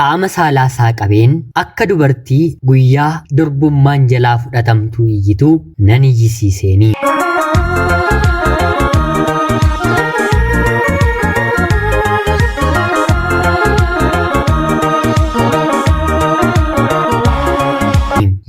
Qaama saalaa isaa qabeen akka dubartii guyyaa durbummaan jalaa fudhatamtuu iyyitu nan iyyisiiseeni.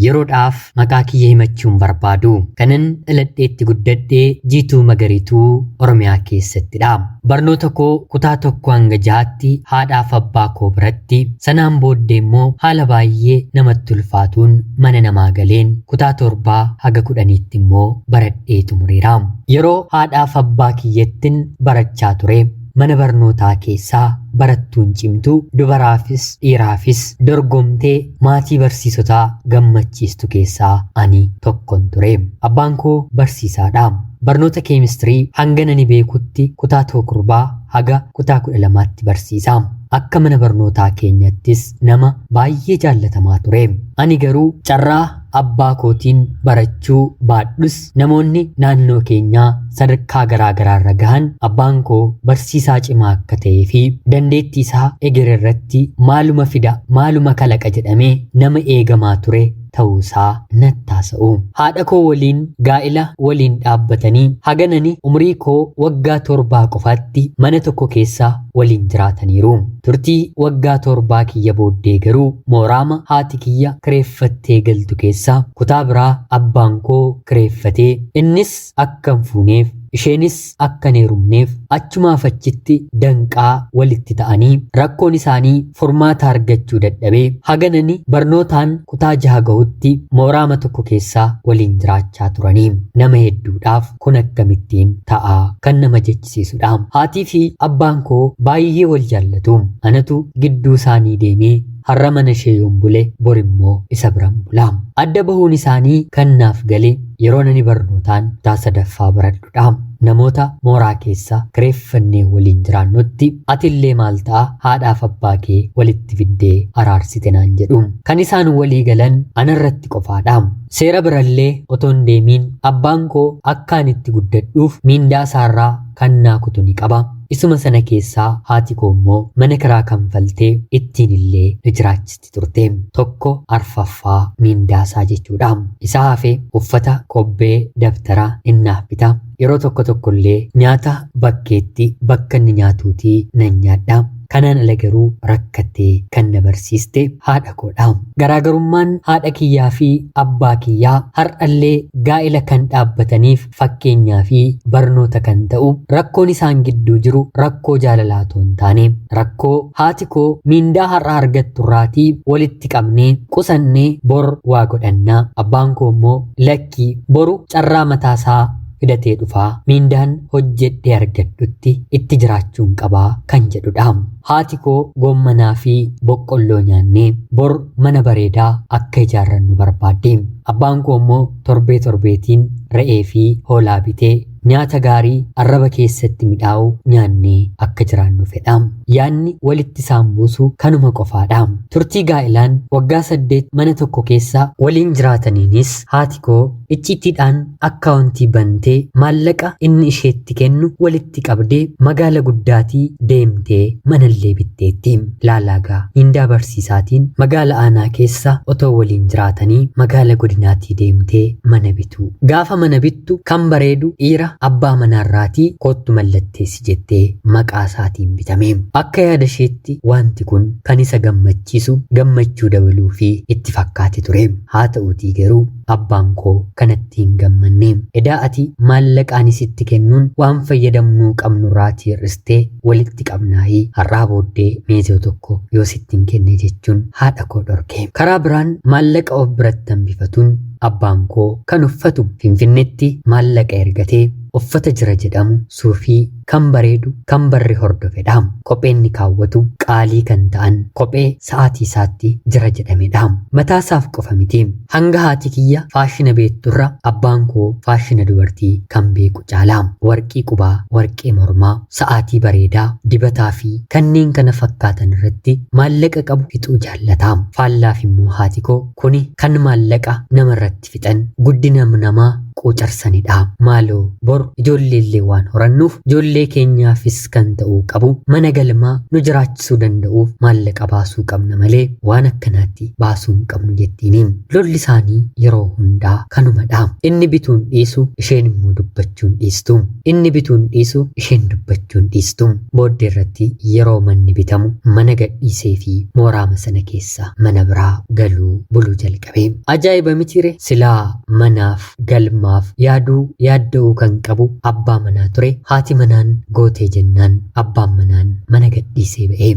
Yeroodhaaf maqaa kiyya himachuun barbaadu. Kanan dhaladheetti guddadhee Jiituu Magariituu Oromiyaa keessattidha. Barnoota koo kutaa tokko hanga jahaatti haadhaaf abbaa koo biratti, sanaan booddee immoo haala baay'ee namatti ulfaatuun mana namaa galeen kutaa torbaa haga 10tti immoo baradhee xumureera. Yeroo haadhaaf abbaa kiyyattin barachaa ture mana barnootaa keessaa barattuun cimtuu dubaraafis dhiiraafis dorgomtee maatii barsiisotaa gammachiistu keessaa ani tokkon ture. Abbaan koo barsiisaadha. Barnoota keemistirii hanga nani beekutti kutaa tokurbaa haga kutaa 12tti barsiisa. Akka mana barnootaa keenyattis nama baay'ee jaallatamaa ture. Ani garuu carraa abbaa kootiin barachuu baadhus namoonni naannoo keenyaa sadarkaa garaa garaarra gahan abbaan koo barsiisaa cimaa akka ta'ee fi dandeettii isaa egeree irratti maaluma fida maaluma kalaqa jedhamee nama eegamaa ture ta'uusaa natti haasa'u. Haadha koo waliin gaa'ila waliin dhaabbatanii haganani umrii koo waggaa 7 qofaatti mana tokko keessa waliin jiraataniiru. Turtii waggaa 7 kiyya booddee garuu mooraama haati kiyya kireeffattee galtu keessa kutaa biraa abbaan koo kireeffatee innis akka hin fuuneef isheenis akka hin heerumneef achumaaf achitti danqaa walitti ta'anii rakkoon isaanii furmaata argachuu dadhabee haganani barnootaan kutaa 6 gahutti mooraama tokko keessa waliin jiraachaa turanii. Nama hedduudhaaf kun akkamittiin ta'a kan nama jechisiisudha. Haatii fi abbaan koo baay'ee wal jaallatu. Anatu gidduu isaanii deemee har'a mana ishee yoon bule bor immoo isa biran bula. Adda bahuun isaanii kan naaf gale yeroo ani barnootaan kutaa 3ffaa baradhudha. Namoota mooraa keessa kireeffannee waliin jiraannutti atillee maal ta'a haadhaaf abbaa kee walitti fiddee araarsite naan jedhu. Kan isaan walii galan anarratti qofaadha. Seera birallee otoo hin deemiin abbaan koo akka ani itti guddadhuuf miindaa isaarraa kan naa kutu ni qaba. Isuma sana keessaa haati koo immoo mana kiraa kanfaltee ittiin illee nu jiraachisti turte. Tokko arfaffaa miindaasaa jechuudha. Isaa hafe uffata, kobbee, dabtara innaaf bita. Yeroo tokko tokko illee nyaata bakkeetti bakka inni nyaatuutii nan nyaadha. Kanaan ala garuu rakkattee kan na barsiiste haadha koodha. Garaagarummaan haadha kiyyaa fi abbaa kiyyaa har'allee gaa'ila kan dhaabbataniif fakkeenyaa fi barnoota kan ta'u rakkoon isaan gidduu jiru rakkoo jaalalaa otoo hin taane rakkoo haati koo miindaa har'a argatturraatii walitti qabnee qusannee bor waa godhannaa. Abbaan koo immoo lakkii boru carraa mataasaa fidatee dhufaa miindaan hojjedhee argadhutti itti jiraachuun qabaa kan jedhudha. Haati koo goommanaa fi boqqolloo nyaannee bor mana bareedaa akka ijaarrannu barbaadde. Abbaan koo immoo torbee torbeetiin re'ee fi hoolaa bitee nyaata gaarii arraba keessatti midhaa'u nyaannee akka jiraannu fedha. Yaanni walitti isaan buusu kanuma qofaadha. Turtii gaa'ilaan waggaa 8 mana tokko keessa waliin jiraataniinis haati koo icciitiidhaan akkaawuntii bantee maallaqa inni isheetti kennu walitti qabdee magaala guddaatii deemtee manallee bitteetti. Laalaagaa mindaa barsiisaatiin magaala aanaa keessa otoo waliin jiraatanii magaala godinaatii deemtee mana bitu. Gaafa mana bittu kan bareedu dhiira abbaa manaarraatii koottu mallatteessi jettee maqaa isaatiin bitame. Akka yaada isheetti wanti kun kan isa gammachiisu gammachuu dabaluu fi itti fakkaate ture. Haa ta'uutii garuu abbaan koo kanatti hin gammanne. Edaa ati maallaqaan sitti kennuun waan fayyadamnuu qabnurraatii hir'istee walitti qabnaayii har'aa booddee meezoo tokko yoo sitti hin kenne jechuun haadha koo dhorke. Karaa biraan maallaqa of biratti hambifatuun abbaan koo kan uffatu Finfinneetti maallaqa ergatee uffata jira jedhamu suufii kan bareedu kan barri hordofedha. Kopheen ni kaawwatu qaalii kan ta'an kophee sa'aatii isaatti jira jedhamedha. Mataa isaaf qofa miti. Hanga haati kiyya faashina beekturra abbaan koo faashina dubartii kan beeku caala. Warqii qubaa, warqee mormaa, sa'aatii bareedaa, dibataa fi kanneen kana fakkaatan irratti maallaqa qabu fixuu jaallata. Faallaaf immoo haati koo kuni kan maallaqa namarratti fixan guddina namaa quucarsanidha. Maaloo bor ijoolleellee waan horannuuf ijoollee Ijoollee keenyaafis kan ta'uu qabu mana galmaa nu jiraachisuu danda'uuf maallaqa baasuu qabna malee waan akkanaatti baasuu hin qabnu jettiini. Lolli isaanii yeroo hundaa kanumadha. Inni bituun dhiisu, isheen immoo dubbachuun dhiistu. Inni bituun dhiisu, isheen dubbachuun dhiistu. Booddee irratti yeroo manni bitamu mana gadhiisee fi mooraama sana keessa mana biraa galuu buluu jalqabe. Ajaa'iba mitiire, silaa manaaf galmaaf yaaduu yaadda'uu kan qabu abbaa manaa ture. Haati manaan gootee jennaan abbaan manaan mana gadhiisee ba'e.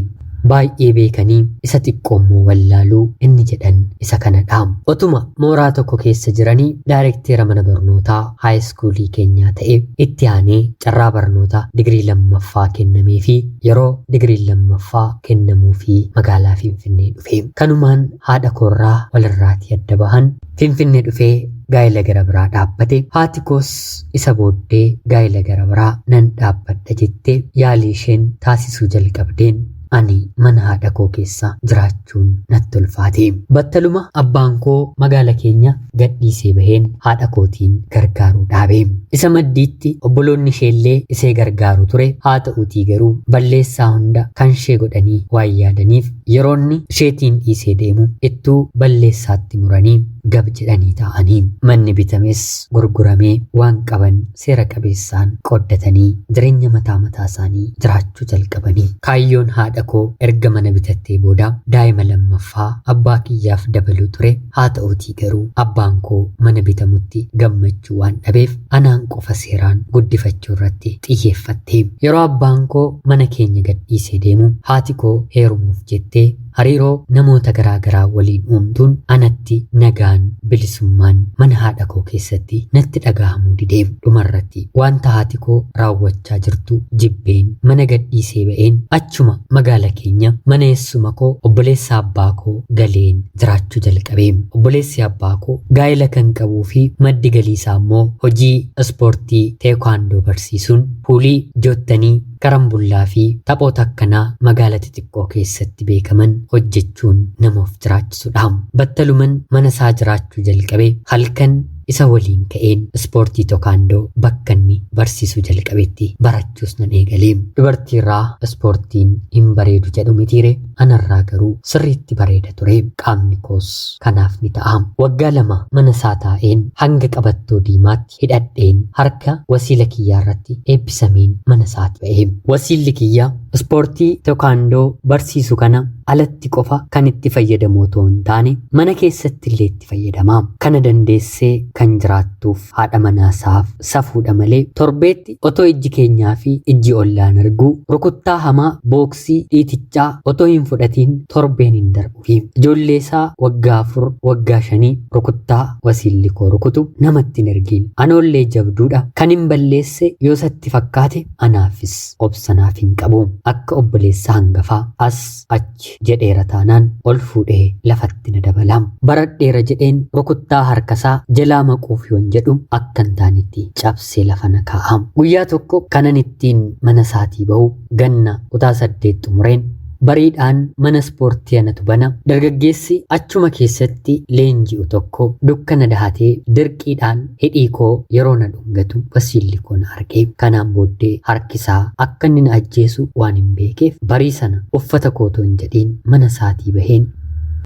Baay'ee beekanii isa xiqqoo immoo wallaaluu inni jedhan isa kanadha. Otuma mooraa tokko keessa jiranii daayirekteera mana barnootaa haayiskuulii keenyaa ta'e itti aanee carraa barnoota digirii lammaffaa kennamee fi yeroo digirii lammaffaa kennamuu fi magaalaa Finfinnee dhufe. Kanumaan haadha koorraa walirraatii adda bahan. Finfinnee dhufee gaa'ela gara biraa dhaabbate. Haati koos isa booddee gaa'ela gara biraa nan dhaabbadha jettee yaalii isheen taasisuu jalqabdeen ani mana haadha koo keessa jiraachuun natti ulfaate. Battaluma abbaan koo magaala keenya gadhiisee baheen haadha kootiin gargaaruu dhaabe. Isa maddiitti obboloonni isheellee isee gargaaru ture. Haa ta'uutii garuu balleessaa hunda kan ishee godhanii waan yaadaniif yeroonni isheetiin dhiisee deemu ittuu balleessaatti muranii gab jedhanii taa'anii. Manni bitames gurguramee waan qaban seera qabeessaan qooddatanii jireenya mataa mataa isaanii jiraachuu jalqabanii. Kaayyoon haadha koo erga mana bitattee booda daa'ima lammaffaa abbaa kiyyaaf dabaluu ture. Haa ta'uutii garuu abbaan koo mana bitamutti gammachuu waan dhabeef anaan qofa seeraan guddifachuu irratti xiyyeeffatte. Yeroo abbaan koo mana keenya gadhiisee deemu haati koo heerumuuf jettee hariiroo namoota garaa garaa waliin uumtuun anatti nagaan bilisummaan mana haadha koo keessatti natti dhagahamuu didee. Dhumarratti wanta haati koo raawwachaa jirtu jibbeen mana gadhiisee ba'een achuma magaala keenya mana eessuma koo obboleessa abbaa koo galeen jiraachuu jalqabe. Obboleessi abbaa koo gaa'ela kan qabuu fi maddi galii isaa immoo hojii ispoortii teekwaandoo barsiisuun puulii joottanii karambullaa fi taphoota akkanaa magaala xixiqqoo keessatti beekaman hojjechuun nama of jiraachisudha. Battaluman mana isaa jiraachuu jalqabe halkan isa waliin ka'een ispoortii teekwaandoo bakka inni barsiisuu jalqabetti barachuus nan eegale. Dubartiirraa ispoortiin hin bareedu jedhu mitiire, anarraa garuu sirriitti bareeda ture. Qaamni koos kanaaf ni ta'a. Waggaa 2 mana isaa taa'een hanga qabattoo diimaatti hidhadheen harka wasiila kiyyaa irratti eebbisameen mana isaatti ba'e. Wasiilli kiyya ispoortii teekwaandoo barsiisu kana alatti qofa kan itti fayyadamu otoo hin taane mana keessatti illee itti fayyadama. Kana dandeessee kan jiraattuuf haadha manaasaaf safuudha malee torbeetti otoo ijji keenyaa fi ijji ollaan arguu rukuttaa hamaa booksii dhiitichaa otoo hin fudhatiin torbeen hin darbuufi. Ijoollee isaa waggaa 4 waggaa 5 rukuttaa wasiilli koo rukutu namatti hin ergiin. Anoollee jabduudha kan hin balleesse yoo isatti fakkaate anaafis obsanaaf hin qabu. Akka obboleessa hangafaa as achi jedheera taanaan ol fuudhee lafatti na dabala. Baradheera jedheen rukuttaa harkasaa jalaa maquuf yoon jedhu akka hin taanetti cabsee lafa na kaa'a. Guyyaa tokko kanan ittiin mana isaatii bahu ganna kutaa 8 xumureen bariidhaan mana ispoortii anatu bana. Dargaggeessi achuma keessatti leenji'u tokko dukkana dahatee dirqiidhaan hidhii koo yeroo na dhungatu wasiilli koo na arge. Kanaan booddee harkisaa akka inni na ajjeesu waan hin beekeef barii sana uffata koo otoo hin jedhiin mana isaatii baheen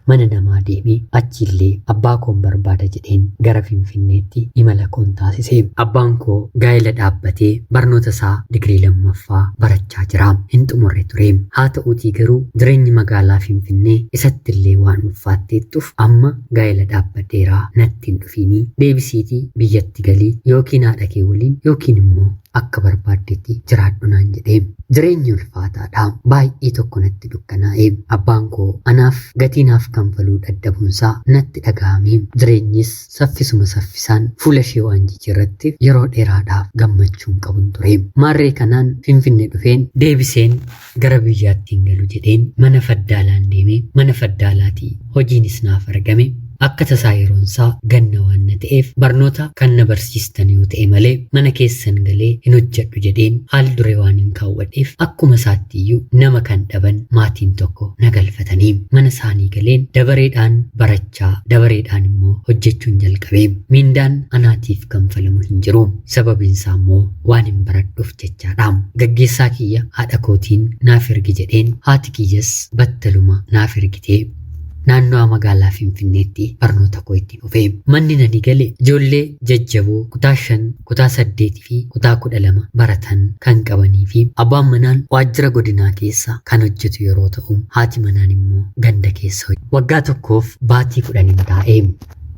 mana namaa deemee achiillee abbaa koon barbaada jedheen gara Finfinneetti imala koon taasise. Abbaan koo gaa'ela dhaabbatee barnoota isaa digirii lammaffaa barachaa jira. Hin xumurre ture. Haa ta'uutii garuu jireenyi magaalaa Finfinnee isatti illee waan ulfaatteettuuf amma gaa'ela dhaabbadheeraa natti hin dhufiinii deebisiitii biyyatti galii yookiin haadha kee waliin yookiin immoo akka barbaaddetti jiraadhu naan jedhee. Jireenyi ulfaataadha. Baay'ee tokko natti dukkanaa'e. Abbaan koo anaaf gatii naaf kanfaluu dadhabuunsaa natti dhaga'ame. Jireenyis saffisuma saffisaan fuula ishee waan jijjiirratteef yeroo dheeraadhaaf gammachuun qabun ture. Maarree kanaan Finfinnee dhufeen deebiseen gara biyyaatti hin galu jedheen mana faddaalaan deemee mana faddaalaatii hojiinis naaf argame. Akka tasaa yeroonsaa ganna waan na ta'eef barnoota kan na barsiistan yoo ta'e malee mana keessan galee hin hojjedhu jedheen haal duree waan hin kaawwadheef akkuma isaatti iyyuu nama kan dhaban maatiin tokko na galfatanii mana isaanii galeen dabareedhaan barachaa dabareedhaan immoo hojjechuun jalqabe. Miindaan anaatiif kanfalamu hin jiru. Sababiin isaa immoo waan hin baradhuuf jechaadha. Gaggeessaa kiyya haadha kootiin naaf ergi jedheen haati kiyyas battaluma naaf ergitee naannoo magaalaa Finfinneetti barnoota koo itti fufe. Manni nani gale ijoollee jajjaboo kutaa 5, kutaa 8 fi kutaa 12 baratan kan qabanii fi abbaan manaan waajjira godinaa keessa kan hojjetu yeroo ta'u haati manaan immoo ganda keessa hojjetu. Waggaa tokkoof baatii 10 taa'e.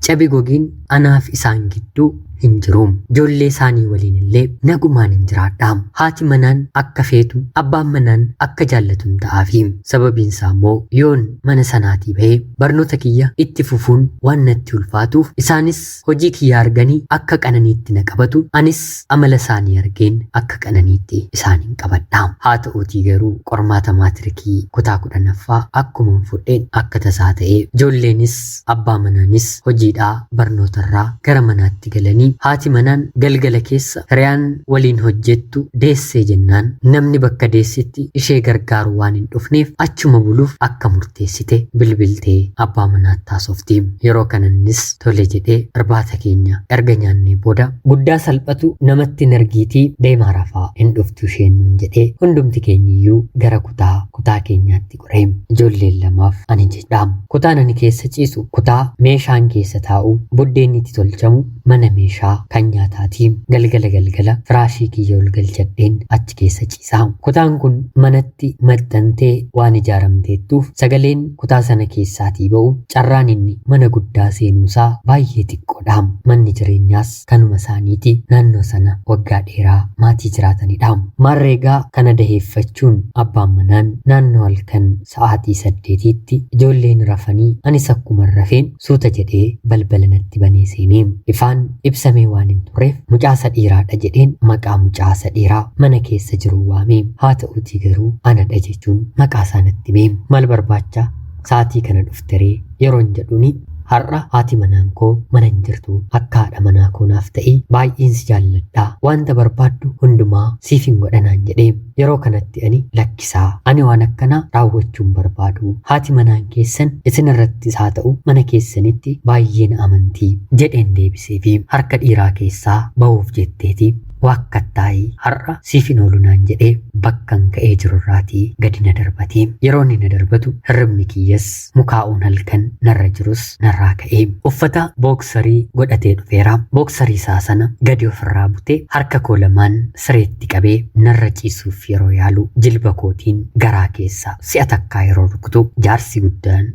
Cabi gogiin anaaf isaan gidduu hin jiru. Ijoollee isaanii waliin illee nagumaan hin jiraadha. Haati manaan akka feetu, abbaan manaan akka jaallatu hin ta'aafi. Sababiin isaa immoo yoon mana sanaatii bahee barnoota kiyya itti fufuun waan natti ulfaatuuf isaanis hojii kiyya arganii akka qananiitti na qabatu, anis amala isaanii argeen akka qananiitti isaaniin qabadha. Haa ta'uutii garuu qormaata maatirikii kutaa 10ffaa akkuma fudheen akka tasaa ta'ee ijoolleenis abbaa manaanis hojiidhaa barnootarraa gara manaatti galanii haati manaan galgala keessa hiriyaan waliin hojjettu deessee jennaan namni bakka deessetti ishee gargaaru waan hin dhufneef achuma buluuf akka murteessite bilbiltee abbaa manaatti haasofti. Yeroo kanannis tole jedhee irbaata keenya erga nyaannee booda guddaa salphatu namatti hin ergiitii deemaa rafaa hin dhuftu isheen nuun jedhee hundumti keenyiyyuu gara kutaa keenyaatti goree ijoolleen lamaaf ani jedha. Kutaan ani keessa ciisu kutaa meeshaan keessa taa'u buddeenni itti tolchamu mana meeshaa kan nyaataati. Galgala galgala firaashii kiyya ol galchadheen achi keessa ciisa. Kutaan kun manatti maxxantee waan ijaaramteettuuf sagaleen kutaa sana keessaatii ba'u carraan inni mana guddaa seenuusaa baay'ee xiqqoodha. Manni jireenyaas kanuma isaaniiti. Naannoo sana waggaa dheeraa maatii jiraatanidha. Maarreegaa kana daheeffachuun abbaan manaan naannoo halkan sa'aatii 8tti ijoolleen rafanii anis akkuma rafeen suuta jedhee balbala natti banee seenee ifaan ibsamee waan hin turreef mucaasa dhiiraadha jedheen maqaa mucaasa dhiiraa mana keessa jiru waamee haa ta'uutii garuu anadha jechuun maqaa isaa natti himee maal barbaacha sa'aatii kana dhufteree yeroon jedhuuni har'a haati manaan koo mana hin jirtu akka haadha manaa koo naaf ta'e baay'een si jaalladha wanta barbaaddu hundumaa siif hin godhanaan jedhee yeroo kanatti ani lakkisaa ani waan akkanaa raawwachuun barbaadu haati manaan keessan isin irrattis haa ta'u mana keessanitti baay'een amantii jedheen deebisee fi harka dhiiraa keessaa ba'uuf jetteeti waakkattaa'ii har'a siif hin oolu naan jedhee bakkan ka'ee jirurraatii gadi na darbate. Yeroo inni na darbatu hirribni kiyyas mukaa'uun halkan narra jirus narraa ka'ee uffata booksarii godhatee dhufeera. Booksarii isaa sana gadi ofirraa butee harka koo lamaan sireetti qabee narra ciisuuf yeroo yaalu jilba kootiin garaa keessa si'a takkaa yeroo rukutu jaarsi guddaan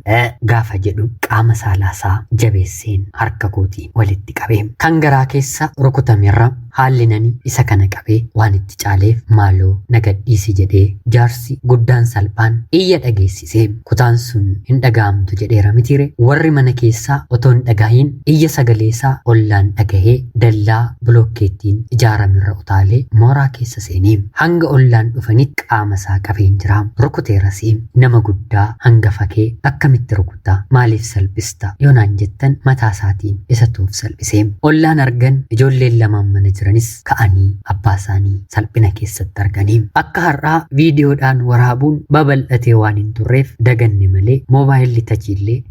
gaafa jedhu qaama saalaasaa jabeesseen harka kootiin walitti qabee kan garaa keessa rukutamerra haalli nani isa kana qabee waan itti caaleef maaloo na gadhiisi jedhee jaarsi guddaan salphaan iyya dhageessisee kutaan sun hin dhaga'amtu jedheera mitiire warri mana keessaa otoo hin dhagahin iyya sagaleesaa ollaan dhagahee dallaa bilookkeettiin ijaaramerra utaalee mooraa keessa seenee hanga ollaan dhufanitti qaama isaa qabeen jira rukuteeras nama guddaa hanga fakee akkamitti rukutta maaliif salphista yoonaan jettan mataa isaatiin isa tuuf salphisee ollaan argan ijoolleen lamaan mana jiranis ka'anii abbaa isaanii salphina keessatti arganii akka har'aa viidiyoodhaan waraabuun babal'atee waan hin turreef daganne malee moobaayilli tachiillee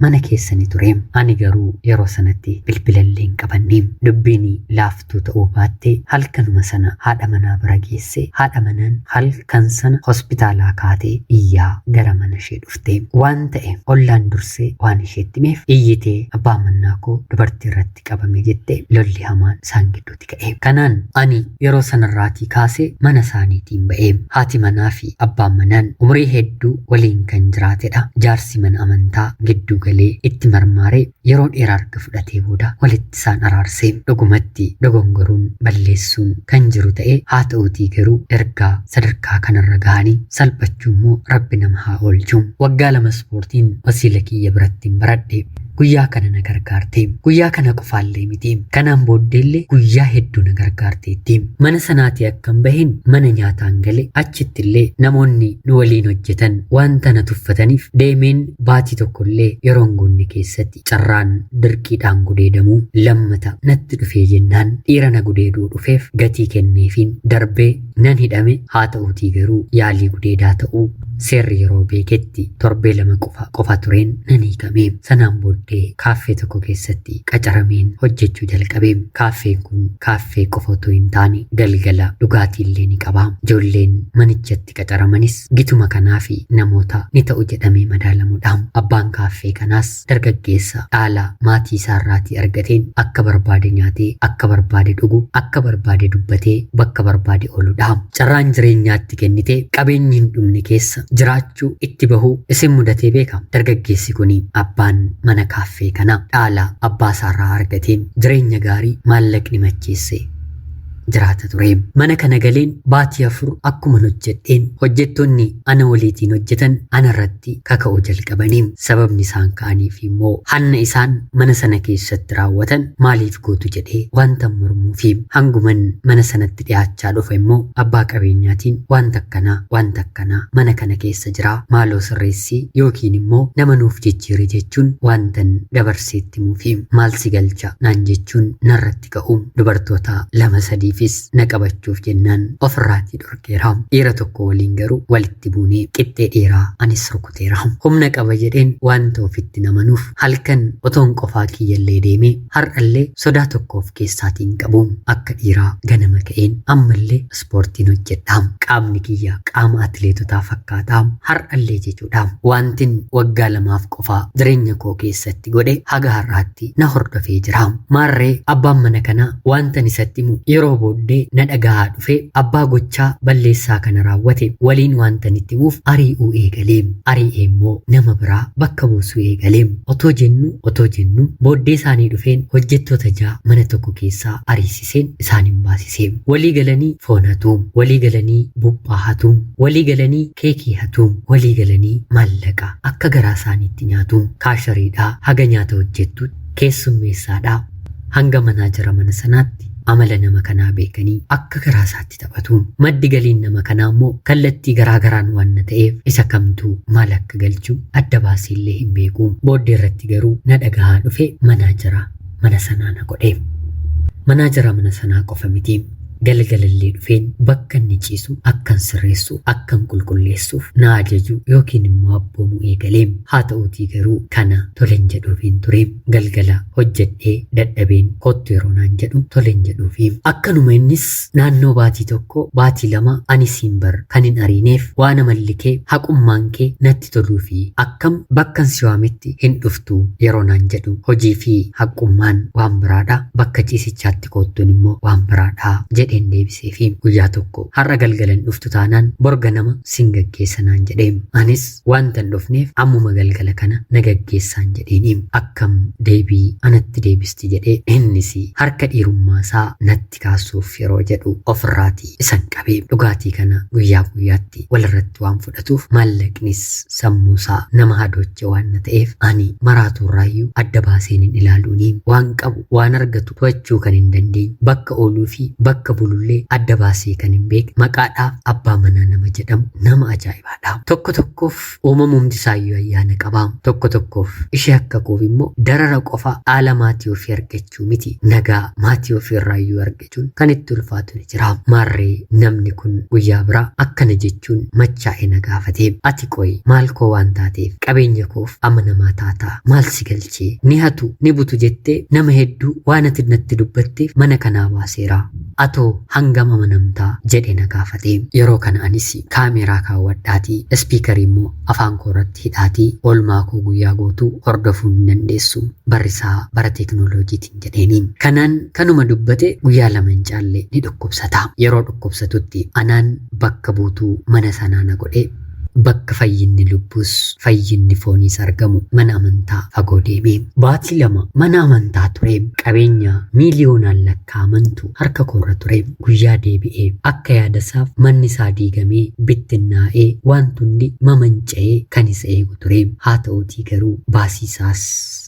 mana keessani ture. Ani garuu yeroo sanatti bilbilallee hin qabanne. Dubbiin laaftuu ta'uu baattee halkanuma sana haadha manaa bira geesse. Haadha manaan halkan sana hospitaalaa kaatee iyyaa gara mana ishee dhufte. Waan ta'e ollaan dursee waan isheetti himeef iyyitee abbaa manaa koo dubartii irratti qabame jette lolli hamaan isaan gidduutti ka'e. Kanaan ani yeroo sanarraatii kaasee mana isaaniitiin ba'e. Haati manaa fi abbaan manaan umurii hedduu waliin kan jiraatedha. Jaarsi mana amantaa gidduu galee itti marmaaree yeroo dheeraa erga fudhatee booda walitti isaan araarsee dhugumatti dogongoruun balleessuun kan jiru ta'e haa ta'uutii garuu ergaa sadarkaa kanarra gahanii salphachuu immoo rabbi nama haa oolchu. Waggaa 2 ispoortiin wasiila kiyya biratti hin baradhe. Guyyaa kana na gargaarte. Guyyaa kana qofaallee miti. Kanaan booddeellee guyyaa hedduu na gargaarteetti. Mana sanaatii akkan bahin mana nyaataan gale achittillee namoonni nu waliin hojjetan wanta na tuffataniif deemeen baatii tokkollee yeroon guunne keessatti carraan dirqiidhaan gudeedamuu lammata natti dhufee jennaan dhiira na gudeeduu dhufeef gatii kenneefiin darbee nan hidhame. Haa ta'uutii garuu yaalii gudeedaa ta'uu seerri yeroo beeketti torbee 2 qofa tureen nan hiikame. Sanaan booddee kaaffee tokko keessatti qacarameen hojjechuu jalqabe. Kaaffeen kun kaaffee qofa otoo hin taane galgala dhugaatiillee ni qaba. Ijoolleen manichatti qacaramanis gituma kanaa fi namoota ni ta'u jedhamee madaalamudha. Abbaan kaaffee kanaas dargaggeessa dhaala maatii isaarraatii argateen akka barbaade nyaatee, akka barbaade dhugu, akka barbaade dubbatee, bakka barbaade ooludha. Carraan jireenyaatti kennite qabeenyi hin dhumne keessa jiraachuu itti bahuu isin mudatee beeka. Dargaggeessi kun abbaan mana kaaffee kana dhaala abbaa isaarraa argateen jireenya gaarii maallaqni macheesse jiraata ture. Mana kana galeen baatii 4 akkuma hojjedheen hojjettoonni ana waliitiin hojjetan anarratti kaka'uu jalqabanii. Sababni isaan ka'aniif immoo hanna isaan mana sana keessatti raawwatan maaliif gootu jedhee wanta mormuu fi hanguman mana sanatti dhiyaachaa dhufe immoo abbaa qabeenyaatiin wanta akkanaa wanta akkanaa mana kana keessa jira maaloo sirreessii yookiin immoo nama nuuf jijjiiri jechuun wantan dabarseetti himuu fi maal si galcha naan jechuun narratti ka'u. Dubartoota 2 3 na qabachuuf jennaan ofirraatii dhorkeera. Dhiira tokko waliin garuu walitti buunee qixxee dhiiraa anis rukuteera. Humna qaba jedheen wanta ofitti namanuuf halkan otoon qofaa kiyyallee deemee har'allee sodaa tokko of keessaatiin qabu. Akka dhiiraa ganama ka'een ammallee ispoortiin hojjedha. Qaamni kiyya qaama atileetotaa fakkaata. Har'allee jechuudha. Wantin waggaa 2 qofaa jireenya koo keessatti godhe haga har'aatti na hordofee jira. Maarree abbaan mana kanaa wantan isatti himu yeroo booddee na dhagahaa dhufe abbaa gochaa balleessaa kana raawwate waliin wantan itti himuuf ari'uu eegalee. Ari'ee immoo nama biraa bakka buusuu eegalee. Otoo jennu booddee isaanii dhufeen hojjettoota 6 mana tokko keessaa ariisiseen isaan hin baasise. Walii galanii foon hatu, walii galanii buphaa hatu, walii galanii keekii hatu, walii galanii maallaqa akka garaa isaaniitti nyaatu. Kaashariidhaa haga nyaata hojjettu keessummeessaadhaa hanga manaa jira mana sanaatti amala nama kanaa beekanii akka garaa isaatti taphatu. Maddi galiin nama kanaa immoo kallattii garaa garaan waan ta'eef isa kamtuu maal akka galchu adda baasee illee hin beeku. Booddee irratti garuu na dhagahaa dhufe manaa jira mana sanaa na godhe. Manaa jira mana sanaa qofa miti. Galgalallee dhufeen bakka inni ciisu akkan sirreessu akkan qulqulleessuuf na ajaju yookiin immoo abboomuu eegalee. Haa ta'uutii garuu kana tolen jedhuufiin ture. Galgala hojjedhee dadhabeen kottu yeroo naan jedhu tolen jedhuufi. Akkanuma innis naannoo baatii 1 baatii 2 ani siin bar kan hin ariineef waan amalli kee haqummaan kee natti toluu fi akkam bakkan si waametti hin dhuftu yeroo naan jedhu hojii fi haqummaan waan biraadha bakka ciisichaatti kottuun immoo waan biraadha jedheen deebisee fi guyyaa tokko har'a galgalan dhuftu taanaan borga nama sin gaggeessa naan jedhee. Anis wanta hin dhufneef ammuma galgala kana na gaggeessaan jedheeni. Akkam deebii anatti deebisti jedhee innis harka dhiirummaa isaa natti kaasuuf yeroo jedhu ofirraatii isan qabee. Dhugaatii kana guyyaa guyyaatti walirratti waan fudhatuuf maallaqnis sammuu isaa nama hadooche waan ta'eef ani maraaturraayyuu adda baaseen hin ilaaluuni. Waan qabu waan argatu to'achuu kan hin dandeenye bakka ooluu fi bakka bulullee adda baasee kan hin beekne maqaadhaaf abbaa manaa nama jedhamu nama ajaa'ibaadha. Tokko tokkoof uumamumti isaayyuu ayyaana qaba. Tokko tokkoof ishee akka koof immoo darara qofa dhaala maatii ofii argachuu miti nagaa maatii ofii irraayyuu argachuun kan itti ulfaatu ni jira. Maarree namni kun guyyaa biraa akkana jechuun machaa'e na gaafate. Ati qoyi maal koo waan taateef qabeenya koof amanamaa taataa maal si galchee ni hatu ni butu jettee nama hedduu waan ati natti dubbatteef mana kanaa baaseera. Atoo hangam amanamtaa jedhe na gaafate. Yeroo kana anis kaameeraa kaawwadhaatii ispiikarii immoo afaan koo irratti hidhaatii oolmaa koo guyyaa guutuu hordofuu hin dandeessu barrisaa bara teeknooloojiitiin jedheeni. Kanaan kanuma dubbate guyyaa 2 hin caalle ni dhukkubsata. Yeroo dhukkubsatutti anaan bakka buutuu mana sanaa na godhe. Bakka fayyinni lubbuus fayyinni fooniis argamu mana amantaa fagoo deeme. Baatii 2 mana amantaa ture. Qabeenya miiliyoonaan lakkaa'amantu harka koorra ture. Guyyaa deebi'ee akka yaadasaaf manni isaa diigamee bittinnaa'ee wanti hundi mamanca'ee kan isa eegu ture. Haa ta'uutii garuu baasii isaas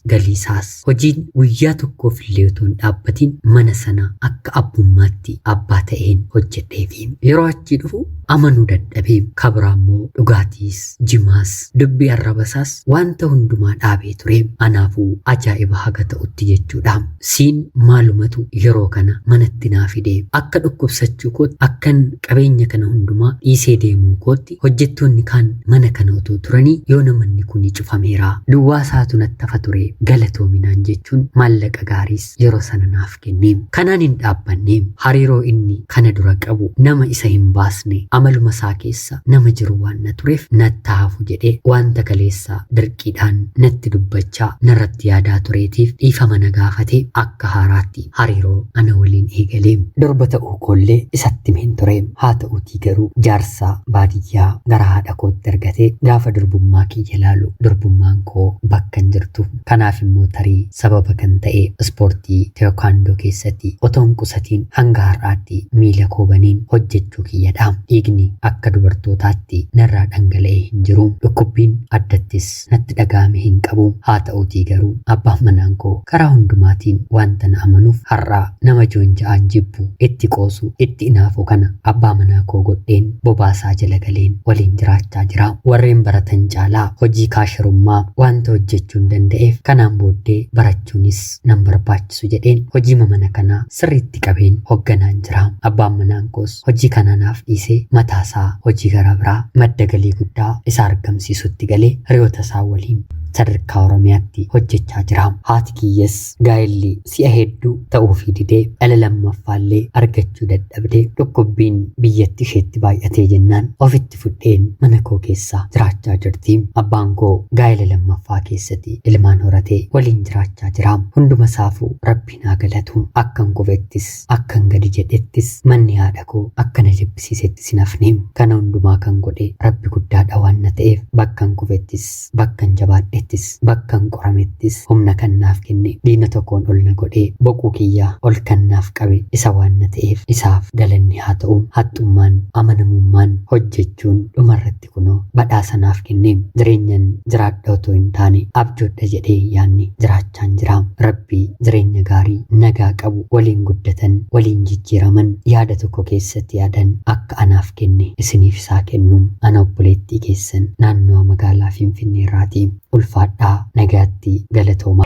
galiisaas hojiin guyyaa tokkoof illee otoo hin dhaabbatiin mana sana akka abbummaatti abbaa ta'een hojjedheefi. Yeroo achii dhufu amanuu dadhabee kabraa immoo dhugaatiis, jimaas, dubbii arrabasaas wanta hundumaa dhaabee ture. Anaafuu ajaa'iba haga ta'utti jechuudha. Siin maalumatu yeroo kana manatti naa fide akka dhukkubsachuu kootti akkan qabeenya kana hundumaa dhiisee deemuu kootti hojjettoonni kaan mana kana otoo turanii yoo namanni kun cufameera. Duwwaa isaatu natti hafa ture galatoominaan jechuun maallaqa gaariis yeroo sana naaf kenne. Kanaan hin dhaabbanne hariiroo inni kana dura qabu nama isa hin baasne amaluma isaa keessa nama jiru waan na tureef natti hafu jedhee wanta kaleessaa dirqiidhaan natti dubbachaa narratti yaadaa tureetiif dhiifama na gaafate akka haaraatti hariiroo ana waliin eegalee durba ta'uu koollee isatti himeen ture. Haa ta'uutii garuu jaarsaa baadiyyaa gara haadha kootti argatee gaafa durbummaa kiyya ilaalu durbummaan koo bakka hin jirtu. Kanaaf immoo tarii sababa kan ta'e ispoortii teekwaandoo keessatti otoo hin qusatiin hanga har'aatti miila koo baniin hojjechuu kiyyadha. Dhiigni akka dubartootaatti narraa dhangala'ee hin jiru. Dhukkubbiin addattis natti dhaga'ame hin qabu. Haa ta'uutii garuu abbaan manaan koo karaa hundumaatiin wanta na amanuuf har'aa nama joonja'aan jibbu itti qoosu itti inaafu kana abbaa manaa koo godheen bobaasaa jala galeen waliin jiraachaa jira. Warreen baratan caalaa hojii kaasharummaa wanta hojjechuu hin danda'eef kanaan booddee barachuunis nan barbaachisu jedheen hojii mana kanaa sirriitti qabeen hoogganaan jira. Abbaan manaan koos hojii kana naaf dhiisee mataasaa hojii gara biraa madda galii guddaa isa argamsiisutti galee hiriyoota isaa waliin sadarkaa Oromiyaatti hojjechaa jira. Haati kiyyas gaa'elli si'a hedduu ta'uufii didee dhala lammaffaallee argachuu dadhabdee dhukkubbiin biyyatti isheetti baay'atee jennaan ofitti fudheen mana koo keessa jiraachaa jirti. Abbaan koo gaa'ela lammaffaa keessatti ilmaan horatee waliin jiraachaa jira. Hunduma isaafuu rabbiin haa galatu. Akkan kufettis akkan gadi jedhettis manni haadha koo akkana jibbisiisettis hin hafne. Kana hundumaa kan godhe rabbi guddaadha waan na ta'eef bakkan kufettis bakkan jabaadhettis bakkan qoramettis humna kan naaf kenne diina tokkoon ol na godhee boquu kiyyaa ol kan naaf qabe isa waan na ta'eef isaaf galanni haa ta'u. Haxxummaan amanamummaan hojjechuun dhumarratti kunoo badhaasa naaf kenne jireenyan jiraadha otoo hin taane abjoodha jedhee yaanni jiraachaan jira. Rabbi jireenya gaarii nagaa qabu waliin guddatan waliin jijjiiraman yaada tokko keessatti yaadan akka anaaf kenne isiniif isaa kennu. Ana obboleettii keessan naannoo magaalaa Finfinnee irraati. Ulfaadhaa nagaatti galatooma.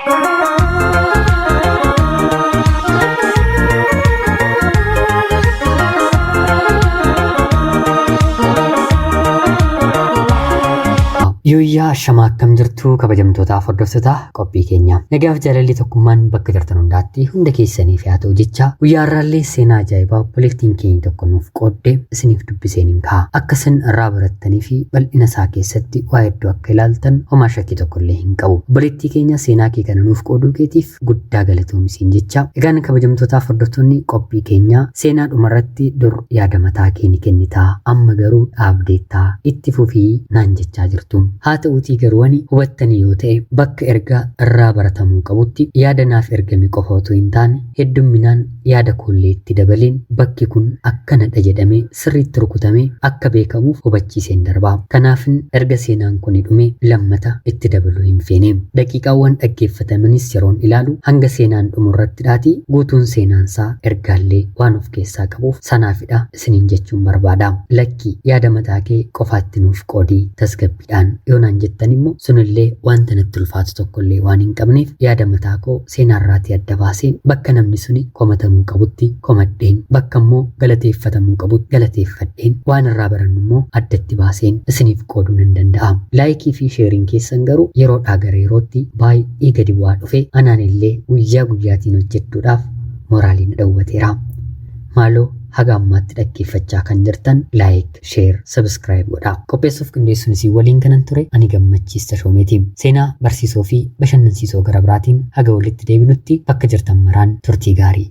Yooyyaa ashamaa akkam jirtu kabajamtootaaf hordoftoota qophii keenya. Nagaaf jaalalli tokkummaan bakka jirtan hundaatti hunda keessaniif haa ta'u jecha guyyaa har'aallee seenaa ajaa'ibaa obboleettiin keenya tokko nuuf qoodde isiniif dubbiseen hin ka'a. Akka isin irraa barattanii fi bal'ina isaa keessatti waa hedduu akka ilaaltan homaa shakkii tokkollee hin qabu. Obboleettii keenya seenaa kee kana nuuf qooduu keetiif guddaa galatoomisiin jecha. Egaan kabajamtootaaf hordoftoonni qophii keenya seenaa dhumarratti dur yaada mataa kee ni kennitaa amma garuu dhaabdeettaa itti fufii naan jechaa jirtu. Haa ta'uutii garuu ani hubattanii yoo ta'e bakka ergaa irraa baratamuu qabutti yaada naaf ergame qofa otoo hin taane heddumminaan yaada koollee itti dabaleen bakki kun akkanadha jedhamee sirriitti rukutamee akka beekamuuf hubachiiseen darbaa. Kanaafin erga seenaan kun dhume lammata itti dabaluu hin feene. Daqiiqaawwan dhaggeeffatamanis yeroon ilaalu hanga seenaan dhumurratti dhaati guutuun seenaansaa ergaallee waan of keessaa qabuuf sanaafidha isiniin jechuun barbaada. Lakki yaada mataa kee qofaatti nuuf qoodii tasgabbiidhaan yoo naan jettan immoo sunillee wanta natti ulfaatu tokkollee waan hin qabneef yaada mataa koo seenaarraatii adda baaseen bakka namni suni komatamuu qabutti komadheen bakka immoo galateeffatamuu qabutti galateeffadheen waan irraa barannu immoo addatti baaseen isiniif qooduu nan danda'a. Laayikii fi sheeriin keessan garuu yeroodhaa gara yerootti baay'ee gadi bu'aa dhufe anaan illee guyyaa guyyaatiin hojjechuudhaaf moraalii na dhowwateera. Maaloo haga ammaatti dhaggeeffachaa kan jirtan laayik, sheer, sabskiraayib godhaa. Qopheessuuf qindeessuun isin waliin kanan ture ani Gammachiis Tashoomeeti. Seenaa barsiisoo fi bashannansiisoo gara biraatiin haga walitti deebinutti bakka jirtan maraan turtii gaarii.